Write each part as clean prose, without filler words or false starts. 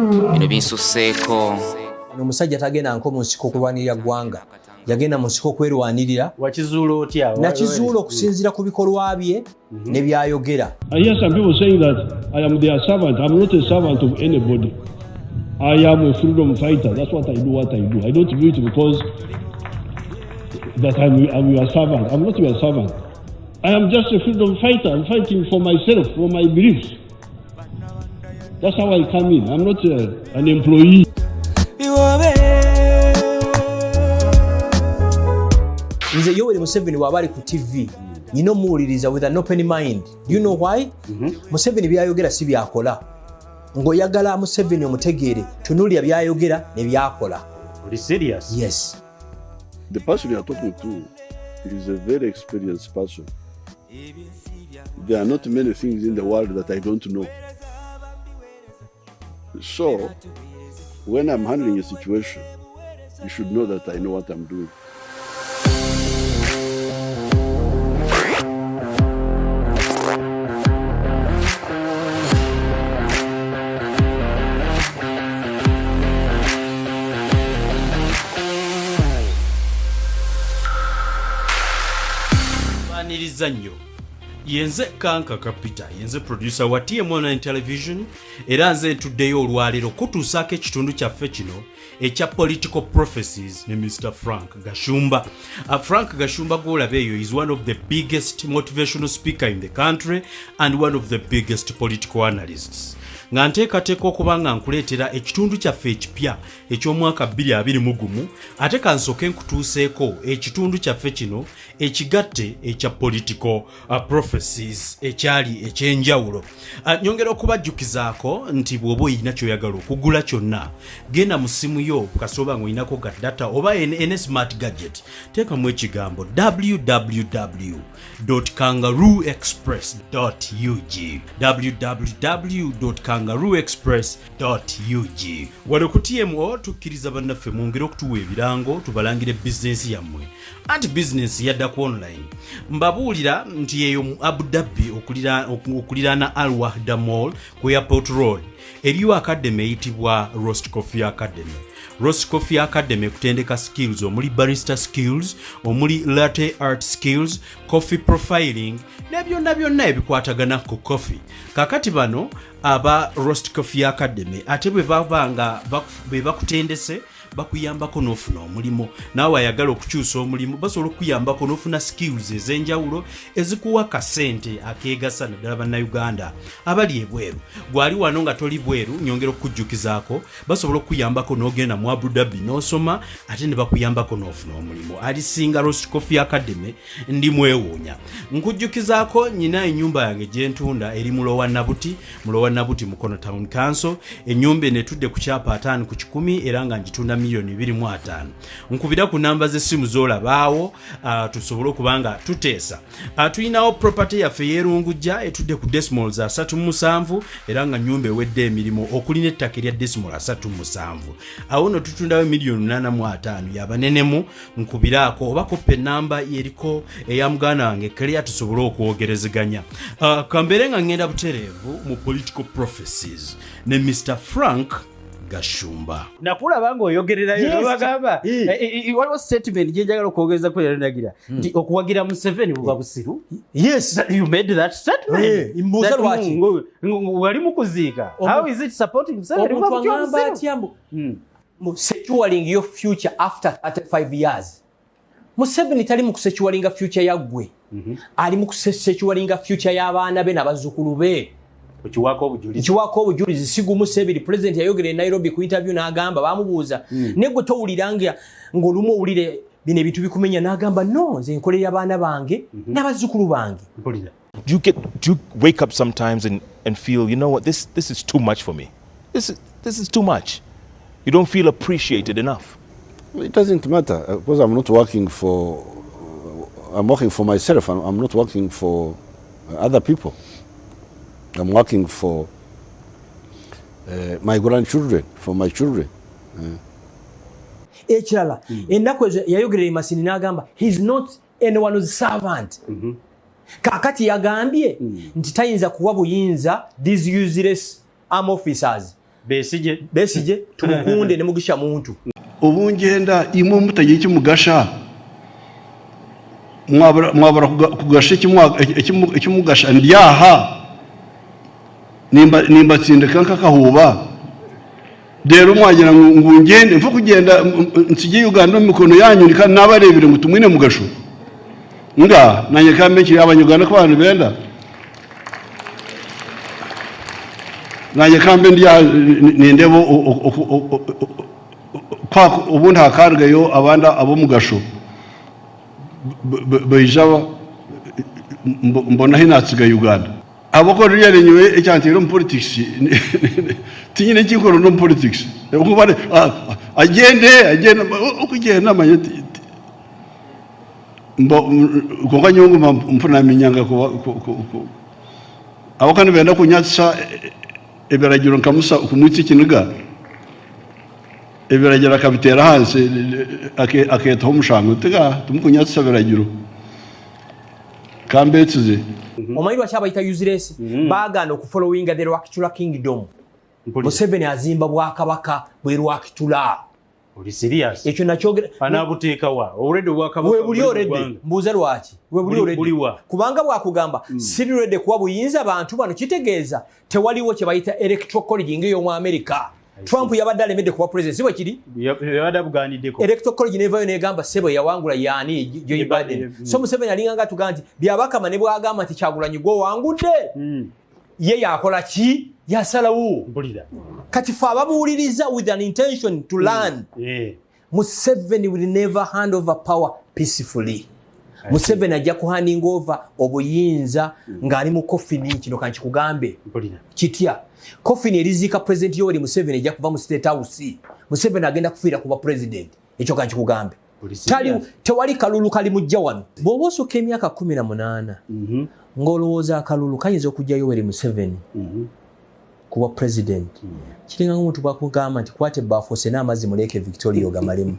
Bino binsusseeko. Ono omusajja tagenda nko mu nsiko okulwanirira ggwanga, yagenda mu nsiko okwerwanirira. Wakizuula otya? Nakizuula okusinziira ku bikolwa bye ne byayogera. I hear some people saying that I am their servant. I'm not a servant of anybody. I am a freedom fighter. That's what I do, what I do. I don't do it because that I'm your servant. I'm not your servant. I am just a freedom fighter. I'm fighting for myself, for my beliefs. That's how I come in. I'm not an employee. Nze Yoweri Museveni bw'aba ali ku TV, nina omuwuliriza with an open mind. Do you know why? Museveni byayogera si byakola. Ng'oyagala Museveni omutegeere, tunuulira byayogera ne byakola. Oli serious? Yes. The person you are talking to is a very experienced person. There are not many things in the world that I don't know. So, when I'm handling a situation, you should know that I know what I'm doing. Baniriza nnyo. Yenze Kanka Kapita, yenze producer wa TM Online Television, era nze ntuddeyo olwaleero kutuusaako ekitundu kyaffe kino ekya Political Prophecies ne Mr Frank Gashumba. Frank Gashumba gwolaba eyo is one of the biggest motivational speaker in the country and one of the biggest political analysts. Nga nteekateeka okuba nga nkuleetera ekitundu kyaffe ekipya eky'omwaka 2021, ate kansooke nkutuuseeko ekitundu kyaffe kino ekigatte ekya Political Prophecies ekyali ekyenjawulo. Nyongera okubajjukizaako nti bw'oba oyina ky'oyagala okugula kyonna, genda mu ssimu yo kasooba ng'oyinako ga data oba ene smart gadget, teekamu ekigambo www kangaroo express ug, www kangaroo express ug. Wano ku TMO tukkiriza bannaffe mwongere okutuwa ebirango tubalangire bizinensi yammwe, anti bizinensi yadda ku online. Mbabuulira nti eyo mu Abu Dhabi okuliraana Al Wahda Mall ku Airport Road eriyo academy eyitibwa Roast Coffee Academy. Roast Coffee Academy kutendeka skills omuli barista skills, omuli latte art skills, coffee profiling ne byonna byonna ebikwatagana ku coffee. Kakati bano aba Roast Coffee Academy ate bwe baba nga be bakutendese, bakuyambako n'ofuna omulimu. Naawe ayagala okukyusa omulimu, basobola okukuyambako n'ofuna skills ez'enjawulo ezikuwa kasente akeegasa, naddala Bannayuganda abali ebweru. Gwali wano nga toli bweru, nyongera okukujjukizaako, basobola okukuyambako n'ogenda mu Abu Dhabi n'osoma, ate ne bakuyambako n'ofuna omulimu. Alisinga Roast Coffee Academy ndi mwewuunya. Nkujjukizaako nyina ennyumba yange gye ntunda eri mu Lower Nabuti, mu Lower Nabuti, Mukono Town Council. Ennyumba eno etudde ku kyapa 50 ku 100, era nga ngitunda miliyoni 25. Nkubira ku namba z'essimu z'olabaawo, tusobole okuba nga tuteesa. Tulinawo property yaffe yeerungujja etudde ku decimals 37, era nga nyumba ewedde emirimu okuli n'ettaka erya decimal 37. Awo no tutundawo miliyoni 85 yabanenemu. Nkubiraako oba koppa enamba yeriko eya muganda wange Clear tusobole okwogerezeganya. Kambeere nga ngenda butereevu mu Political Prophecies ne Mr Frank Gashumba. Nakulaba ng'oyogererayo. Nobagamba waliwo statement gye njagala okwongereza kweragira nti okuwagira Museveni buba busiru. Yes. You made that statement. Mbuuza That lwaki? Wali mu kuziika. How is it supporting Museveni? Omuntu Buba butya aŋŋamba obusiru? atya mbu securing your future after 35 years? Museveni tali mu kusecuringa future yaggwe, ali mu kusecuringa future y'abaana be n'abazzukulu be. Okiwaako obujulizi? Nkiwaako obujulizi, si gumu sebiri. President yayogera e Nairobi ku interview n'agamba, bamubuuza, "Naye gwe towulira nga ng'olumu owulire bino ebintu bikumenya?" N'agamba, "No, nze nkolerera abaana bange n'abazzukulu bange." Mpulira. Do you wake up sometimes and feel, you know what, this is too much for me? This is too much. You don't feel appreciated enough. It doesn't matter because I'm not working for, I'm working for myself. I'm not working for other people. I'm working for my grandchildren, for my children. Ekirala, ennaku ezo yayogerera emasini n'agamba he's not anyone's servant. Kaakati yagambye nti tayinza kuwa buyinza these useless arm officers. Besigye. Besigye, Tumukunde ne Mugisha Muntu. Obungenda imwe mutagira icyo mugasha, mwabura kugasha icyo mugasha ndyaha nimba tsindika nk'akahuba rero mwagira ngo ngende mfa kugenda nsige Uganda mu mikono yanyu kandi nabarebere ngo tumwine mugasho nga nanye kambe abanyuganda ko abantu benda nanye kambe ndya nindebo kwa ubundi hakarugayo abanda abo mugasho bayijaba mbona hinatsiga Uganda abako ririya nywe ecyantiro mu politics tinyine kikoro no mu politics ukubare agende agende ukugenda manye mbo konka nyungu mfuna minyanga ko abakani benda kunyatsa ebiragiro nkamusa kumwitsa ikiniga ebiragiro akabitera hansi aketaho umushango tega tumukunyatsa ebiragiro kambetsize. Omanyi lwaki abayita useless? Baagaana okufollowinga the Rwakitura Kingdom. Museveni azimba bwakabaka bwe Rwakitura. Oli serious? Ekyo nakyogera. Anabuteeka wa? Already obwakabaka we buli already. Mbuuza lwaki? We buli already. Kubanga bwakugamba siri ready kuwa buyinza bantu bano kitegeeza tewaliwo kye bayita electoral college ng'ey'omu America. Trump yabadde alemedde kuba president, si bwe kiri? Yabadde abugaaniddeko. Electoral college n'evaayo n'egamba ssebo yawangula yaani Joe Biden. So Museveni alinga nga atugamba nti Byabakama ne bw'agamba nti Kyagulanyi gw'owangudde, ye yakola ki? Yasalawo. Kati ffe abamuwuliriza with an intention to learn. Museveni will never hand over power peacefully. Museveni ajja kuhanding over obuyinza ng'ali mu kofini. Kino kankikugambe. Kitya? Kofini eriziika President Yoweri Museveni ejja kuva mu State House. Museveni agenda kufiira kuba president. Ekyo kankikugambe. Tewali kalulu kali mujja wano. Bw'oba osukka emyaka 18 ng'olowooza akalulu kayinza okujja Yoweri Museveni kuba president. Kiringa ng'omuntu bw'akugamba nti kwata ebbaafu osene amazzi muleeke Victoria ogamalemu.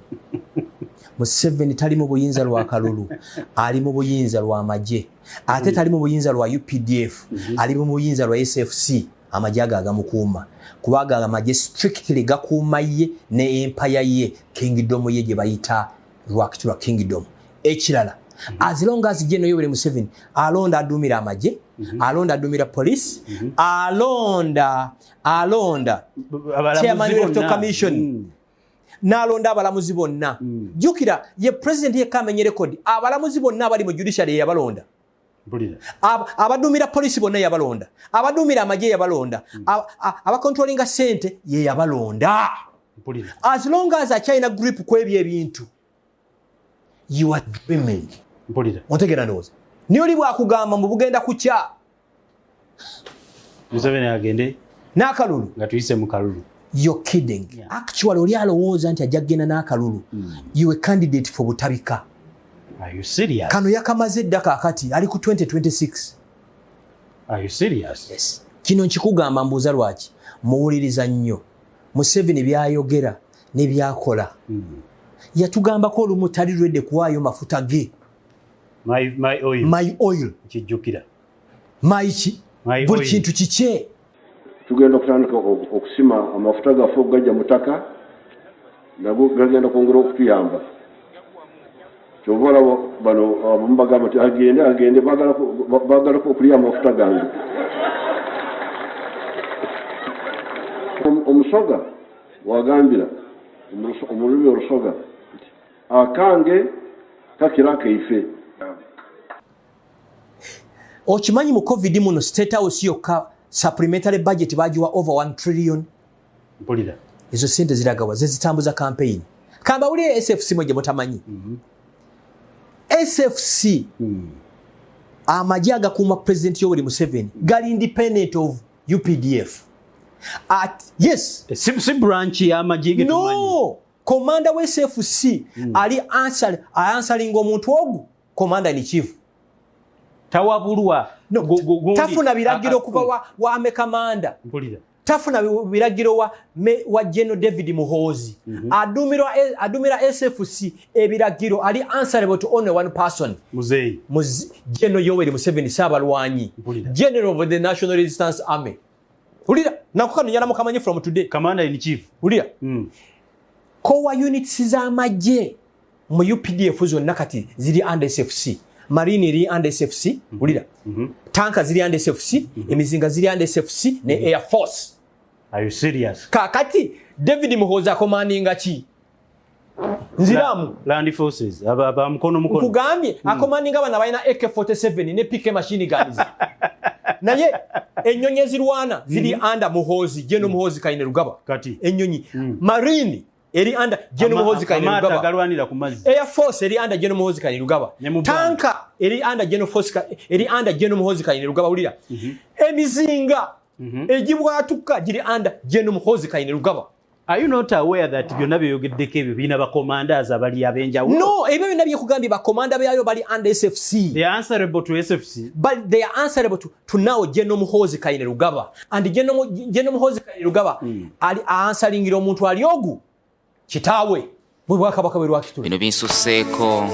Museveni tali mu buyinza lwa kalulu, ali mu buyinza lwa magye. Ate tali mu buyinza lwa UPDF, ali mu buyinza lwa SFC, amagye ago agamukuuma. Kubanga amagye strictly gakuuma ye ne empire ye, kingdom ye gye bayita Rwakitura Kingdom. Ekirala, as long as General Yoweri Museveni alonda aduumira amagye, alonda aduumira police, alonda chairman electoral commission, n'alonda abalamuzi bonna. Jjukira ye president yekka amenye record, abalamuzi bonna abali mu judiciary yabalonda. Abaduumira police bonna yabalonda, abaduumira amagye yabalonda, abakontrolinga ssente ye yabalonda. As long as akyalina grip ku ebyo ebintu, you are dreaming. Ontegeera ndowooza. Naye oli bw'akugamba mbu bugenda kukya. Museveni agende n'akalulu. Nga tuyise mu kalulu. You're kidding. Actually oli alowooza nti ajja kugenda n'akalulu. You a candidate for Butabika. Are you serious? Kano yakamaze dda kaakati ali ku 2026. Are you serious? Yes. Kino nkikugamba mbuuza lwaki? Muwuliriza nnyo. Museveni by'ayogera ne by'akola. Yatugambako olumu tali ready kuwaayo mafuta ge. My oil. My oil. Nkijjukira. My ki? Buli kintu kikye. Tugenda okutandika okusima amafuta gaffe okugajja mu ttaka, nago gagenda kwongera okutuyamba. Kyova olaba bano abamu bagamba nti agende agende baagala okulya amafuta gange. Omusoga wagambira omulimi olusoga nti akange kakira akaife. Okimanyi mu COVID muno State House yokka supplementary budget bagiwa over 1 trillion. Mpulira. Ezo sente ziragawa ze zitambuza campaign. Kambawulire SFC mwe gye mutamanyi. SFC amagye agakuuma President Yoweri Museveni gali independent of UPDF. At yes, si branch y'amagye ge tumanyi. No, commander wa SFC ali answering omuntu ogu commander in chief. Tawabulwa. No, tafuna biragiro kuva wa ame commander. Mpulira. Tafuna biragiro wa General David Muhoozi. Adumira SFC ebiragiro ali answerable to only one person. Muzeyi. General Yoweri Museveni Ssabalwanyi. General of the National Resistance Army. Mpulira. Nako kano njala mukamanyi from today. Commander in chief. Wulira. Core units z'amagye mu UPDF zonna kati ziri under SFC. Marine eri under SFC. Wulira. Tanka ziri under SFC. Emizinga ziri under SFC ne Air Force. Are you serious? Kakati David Muhoozi acommandinga ki? Nziramu. Land forces aba mukono mukono. Nkugambye acommandinga bano abalina AK47 ne PK machine guns. Naye ennyonyi ezirwana ziri under Muhoozi, General Muhoozi Kainerugaba. Kati ennyonyi Marine eri under General Muhoozi Amaato Kainerugaba. agalwanira ku mazzi. Air Force eri under General Muhoozi Kainerugaba. Ne mu bbanga. Tanka eri under General Force eri under General Muhoozi Kainerugaba. Wulira. Emizinga egibwatuka giri under General Muhoozi Kainerugaba. Are you not aware that byonna byeyogeddeko ebyo birina bacommanders abali ab'enjawulo? No, ebyo byonna byekugambye bakomanda byayo bali under SFC. They are answerable to SFC. But they are answerable to now General Muhoozi Kainerugaba. And General Muhoozi Kainerugaba ali answeringira omuntu ali ogu kitaawe bwe bwakabaka bwe lwakitula. Bino binsuseeko,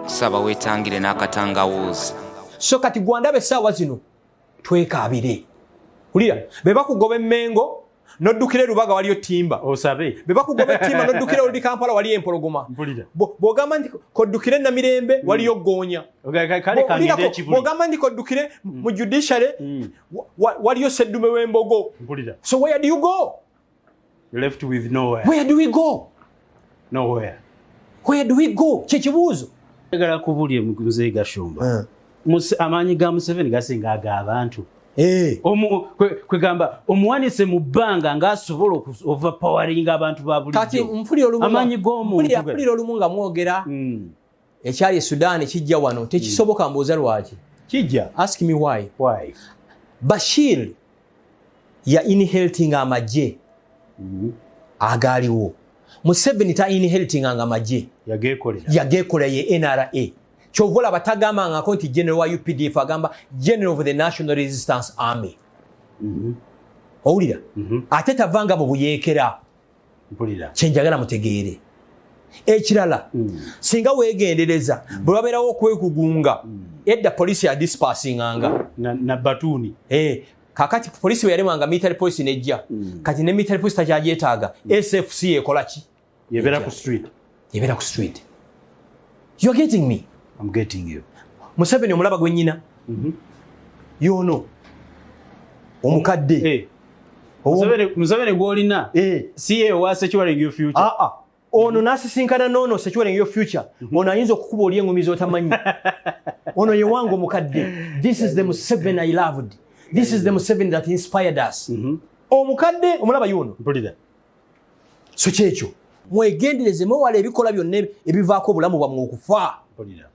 kusaba weetangire n'akatangawuuzi. So kati gwandaba essaawa zino twekaabire. Wulira, be bakugoba emmengo n'oddukira e Lubaga waliyo ttimba. Osabe. Be bakugoba ettimba n'oddukira oluli Kampala waliyo empologoma. Mpulira. Bw'ogamba nti koddukire Namirembe waliyo ggoonya. Kale kangende ekibuli. Bw'ogamba nti koddukire mu judiciary waliyo seddume w'embogo. Mpulira. So where do you go? You're left with nowhere. Where do we go? Nowhere. Where do we go? Kye kibuuzo. Njagala kubulye Muzeeyi Gashumba. Amaanyi ga Museveni gasinga ag'abantu. Kwegamba omuwanise mu bbanga ng'asobola overpoweringa abantu ba bulijjo. Kati mpulira olumu Amaanyi g'omuntu mpulira olumu nga mwogera ekyali e Sudan kijja wano tekisoboka, mbuuza lwaki? Kijja. Ask me why. Why? Bashir ya inheriting amagye agaaliwo. Museveni ta inheriting amagye. Yageekolera. Yageekolera ye NRA. Kyova olaba tagambangako nti general wa UPDF, agamba general of the National Resistance Army. Owulira? Ate tavanga mu buyeekera. Mpulira. Kyenjagala mutegeere. Ekirala, singa weegendereza, bwe wabeerawo okwekugunga, edda poliisi ya dispersinganga. Na batuuni. Kakati poliisi bwe yalemwanga military police nejja. Kati ne military police takyagyetaaga. SFC ekola ki? Yebeera ku street. Yebeera ku street. You are getting me? I'm getting you. Museveni omulaba gwe nnyina. Y'ono. Omukadde. Museveni gw'olina. Si ye owa securing your future. Ono n'asisinkana n'ono securing your future. Ono ayinza okukuba oli engumi z'otamanyi. Ono ye wange omukadde. This is the Museveni I loved. This is the Museveni that inspired us. Omukadde omulaba y'ono. Mpulira. So kyekyo. Mwegendereze mwewale ebikola byonna ebivaako obulamu bwammwe okufa. Mpulira.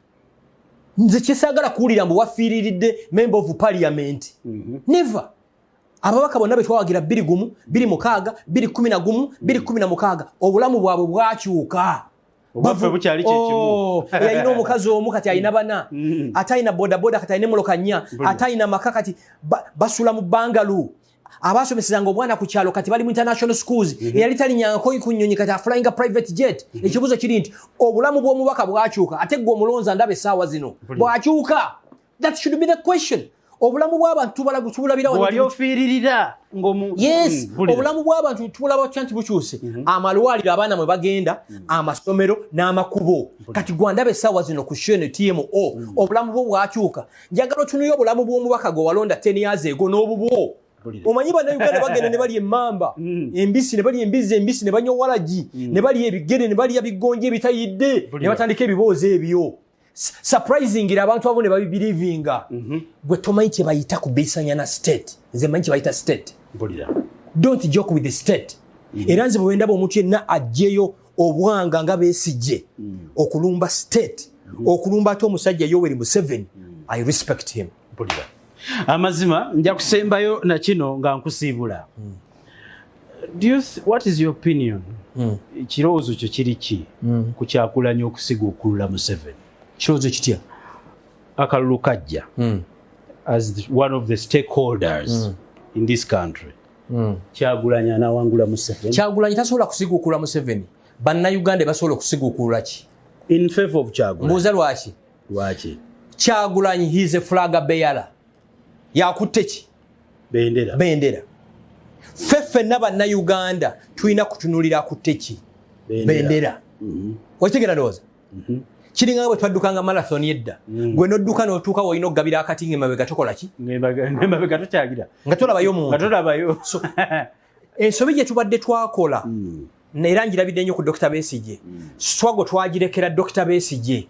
Nze kyesaagala kuwulira mbu wafiiriridde member of parliament. Never. Ababaka bonna be twawagira bbiri gumu, bbiri mukaaga, bbiri kumi na gumu, bbiri kumi na mukaaga, obulamu bwabwe bwakyuka. Obwaffe bukyali kye kimu. Oh, yalina omukazi omu kati alina bana. Ate alina bodaboda kati alina emmotoka nnya. Ate alina maka kati basula mu bangalu. Abasomesezanga obwana ku kyalo kati bali mu international schools. Eyali talinyangako ku nnyonyi kati aflyinga private jet. Ekibuuzo kiri nti obulamu bw'omubaka bwakyuka, ate ggwe omulonzi andaba essaawa zino bwakyuka. That should be the question. Obulamu bw'abantu tubulabira wano. Wali ofiiririra Yes, mpulira. obulamu bw'abantu tubulaba tutya nti bukyuse. Amalwaliro abaana mwe bagenda, amasomero n'amakubo. Kati gwe andaba essaawa zino ku show eno TMO, obulamu bwo bwakyuka. Njagala otunuye obulamu bw'omubaka gwe walonda 10 years ago n'obubwo. Omanyi bannayuganda bagenda ne balya emmamba embisi, ne balya embizzi embisi, ne banywa waragi, ne balya ebigere, ne balya bigonje ebitayidde, ne batandika ebiboozi ebyo. Surprisingly abantu abo ne babibelievinga. Gwe tomanyi kye bayita kubisanya na state. Nze manyi kye bayita state. Mpulira. Don't joke with the state. Era nze bwe ndaba omuntu yenna aggyeyo obwanga nga Besigye okulumba state, okulumba ate omusajja Yoweri Museveni, I respect him. Mpulira. Amazima nja kusembayo na kino nga nkusiibula. What is your opinion? Ekirowoozo kyo kiri ki ku Kyagulanyi okusiguukulula Museveni? Kirowoozo kitya? Akalulu kajja. As one of the stakeholders in this country, Kyagulanyi anawangula Museveni? Kyagulanyi tasobola kusiguukulula Museveni. Bannayuganda basobola okusiguukulula ki? In favor of Kyagulanyi. Mbuuza lwaki? Lwaki? Kyagulanyi, he is a flag bearer. Yakutte ki? Bendera. Bendera. Ffe ffenna Bannayuganda tulina kutunulira akutte ki? Bendera. Okitegera ndowooza? Kiringa nga bwe twaddukanga marathon edda, gwe nodduka n'otuuka woolina okugabira akati ng'emabega tokola ki? Ng'emabega tokyagira. Nga tolabayo nga muntu. Tolabayo. So, ensobi gye tubadde twakola, era ngirabidde nnyo ku Dr Besigye, struggle twagirekera Dr Besigye.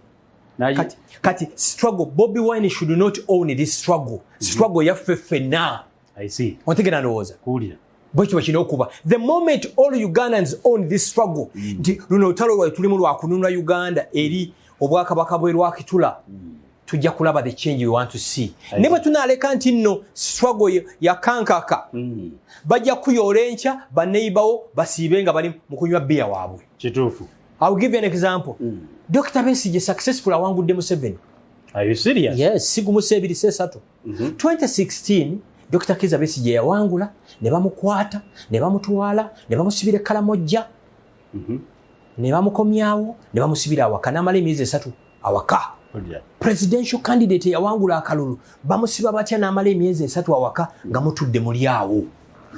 Kati struggle, Bobi Wine should not own this struggle. Struggle yaffe ffenna. I see. Ontegera ndowooza? Kuwulira. Bwekyo kirina okuba. The moment all Ugandans own this struggle, nti luno olutalo lwaye tulimu lwakununula Uganda eri obwakabaka bwe lwakitula, tujja kulaba the change we want to see. Ne bwe tunaleka nti nno struggle yakankaka, bajja kuyoola enkya baneibawo basiibe nga bali mu kunywa bbiya waabwe. Kituufu. I will give you an example. Dr Besigye successful awangudde Museveni. Are you serious? Yes, si gumu, si ebiri, si esatu. 2016 Dr Kiza Besigye yawangula, ne bamukwata, ne bamutwala, ne bamusibira e Kalamojja, ne bamukomyawo, ne bamusibira awaka n'amala emyezi 3 awaka. Mpulira. Presidential candidate yawangula akalulu bamusiba batya n'amala emyezi 3 awaka nga mutudde muli awo?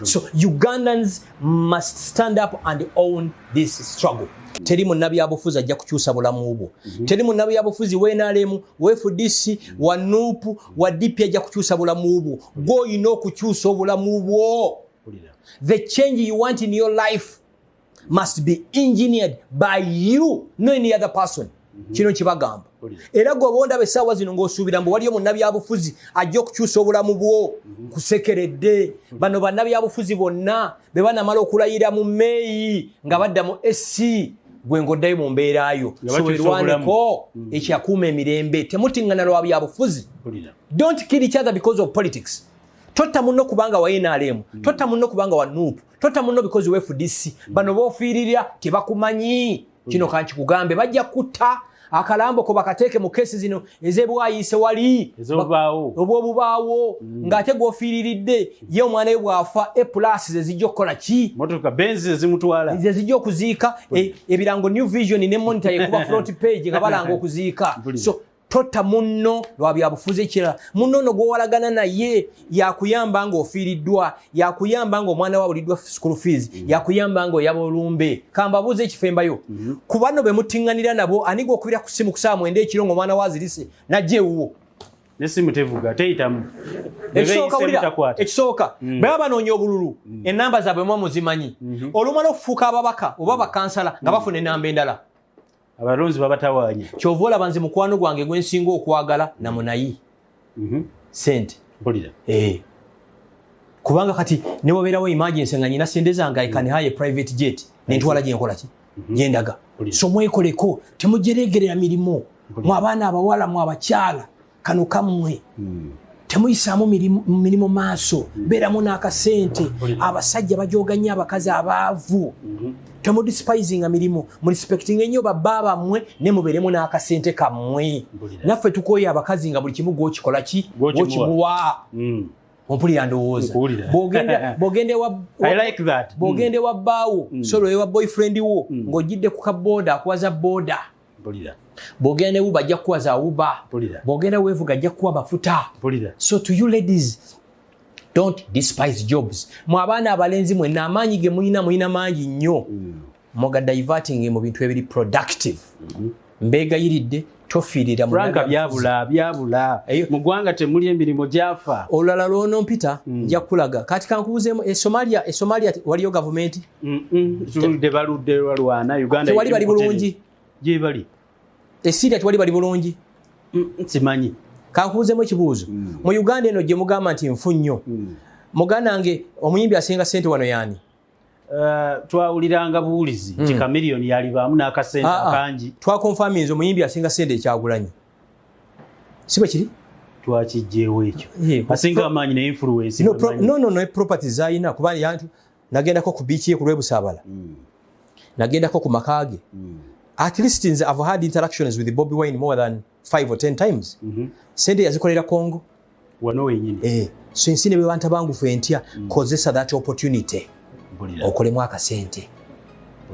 So Ugandans must stand up and own this struggle. Teri munnabyabufuzi ajja kukyusa bulamu bwo. Teri munnabyabufuzi wa NRM, wa FDC, wa NUP, wa DP ajja kukyusa bulamu bwo. Gw'olina okukyusa obulamu bwo. Mpulira. The change you want in your life must be engineered by you, no any other person. Kino kibagamba. Era gwe obondaba essaawa zino ng'osuubira mbu waliyo munnabyabufuzi ajja okukyusa obulamu bwo, kusekeredde. Bano bannabyabufuzi bonna be banamala okulayira mu Meeyi nga badda mu sc, gwe ng'oddayo mu mbeerayo. Nga so bakyusa obulamu. werwaneko ekyakuuma emirembe. Temutiŋŋana lwa byabufuzi. Mpulira. Don't kill each other because of politics. Totta munno kubanga wa NRM, totta munno kubanga wa NUP, totta munno because wa FDC. Bano bofiiririra tebakumanyi. Kino kankikugambe, bajja kutta akalambo ko bakateeke mu kesi zino ez'ebwayiise wali. Ez'obubaawo. Obwobubaawo, ng'ate gw'ofiiriridde ye omwana we bw'afa, e plus ze zijja okukola ki? Motoka Benzi ezimutwala. Ze zijja okuziika. Ebirango New Vision ne Monitor yekuba front page nga balanga okuziika. Mpulira. So totta munno lwa byabufuzi. Ekirala, munno ono gw'owalagana naye yakuyamba ng'ofiiriddwa, yakuyamba ng'omwana we abuliddwa school fees, yakuyamba ng'oyaba olumbe. Kambabuuza ekifembayo: ku bano be mutiŋŋanira nabo, ani gw'okubira ku simu ku saawa 9 ekiro ng'omwana we azirise najja ewuwo? Nesimu tevuga, teyitamu. Ekisooka, wulira. Takwata. Ekisooka, bwe baba banoonya obululu, enamba zaabwe mwa muzimanyi. Olumala okufuuka ababaka oba bakansala nga bafuna enamba endala. Abalonzi babatawaanya. Kyova olaba nze mukwano gwange gwensinga okwagala namunayi sente. Mpulira. Eh. Kubanga kati newabeerawo emergency nga nyina sente zange, I can hire a private jet nentwala gyenkola ki, gyendaga. Mpulira. So mwekoleko, temujeregerera mirimu. Mwe abaana abawala, mwe abakyala, kano kammwe. Temuyisaamu mirimu maaso, beeramu n'akasente. Abasajja bajoga nnyo abakazi abaavu. Temudespisinga mirimu, murespectinga ennyo babba bammwe, ne mubeeremu n'akasente kammwe. Mpulira. Naffe tukooye abakazi nga buli kimu gwokikola ki? Gw'okimuwa. Gwokimuwa. Ompulira ndowooza? Nkuwulira. Bw'ogenda I like that. Bw'ogenda ewa bbaawo, solo ewa boyfriend wo, ng'ojjidde ku kabooda, akuwaza booda. Mpulira. Bw'ogenda ne Uber, ajja kukuwaza Uber. Mpulira. Bw'ogenda weevuga, ajja kukuwa mafuta. Mpulira. So to you ladies, don't despise jobs. Mwe abaana abalenzi mwenna, amaanyi ge mulina, mulina mangi nnyo, muga diverting mu bintu ebiri productive. Mbeegayiridde, tofiirira mu Franka, byabula, byabula. Eyo. Mu ggwanga temuli emirimu, gyafa. Olulala lwonompita nja kukulaga. Kati kankubuzeemu, e Somalia waliyo gavumenti? Tuludde, baludde balwana Uganda. Tewali bali bulungi? Gye bali. E Syria tewali bali bulungi? Simanyi. Kankubuzeemu ekibuuzo: mu Uganda eno gye mugamba nti nfu nnyo, muganda wange, omuyimbi asinga sente wano yaani? Twawuliranga buwulizi nti Chameleone yalibaamu n'akasente Ah, ah. akangi. Twakonfaminze, omuyimbi asinga sente Ekyagulanyi, si bwe kiri? Twakijjeewo ekyo. Asinga amaanyi ne influence. No, bwe mmanyi. no, properties zayina, kuba yantu nagendako ku beach ye ku Lwebusaabala, nagendako ku maka ge. At least nze I've had interactions with Bobi Wine more than 5 or 10 times. Sente yazikolera Congo? Wano wenyini. Eh, so ensi ne bwe bantabangufu entya, kozesa that opportunity. Mpulira. Okolemu akasente.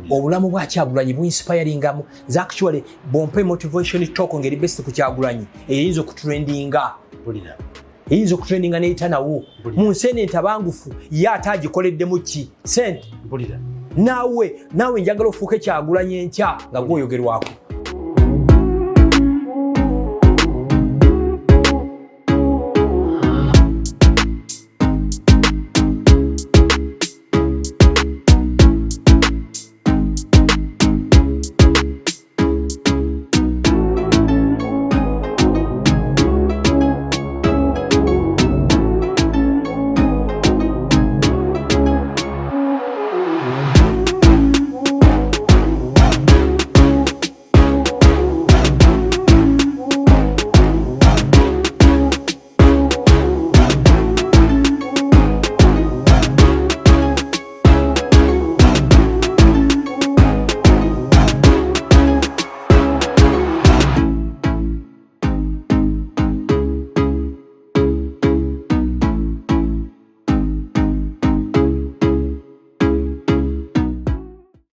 Obulamu bwa Kyagulanyi buinspiringamu nze. Actually, bwompa motivation talk ngeri best ku Kyagulanyi, eyinza okutrendinga. Mpulira. Eyinza okutrendinga neyita nawo mu nsi eno entabangufu, ye ate agikoleddemu ki sente? Mpulira. Naawe njagala ofuuke Kyagulanyi enkya nga gwoyogerwako.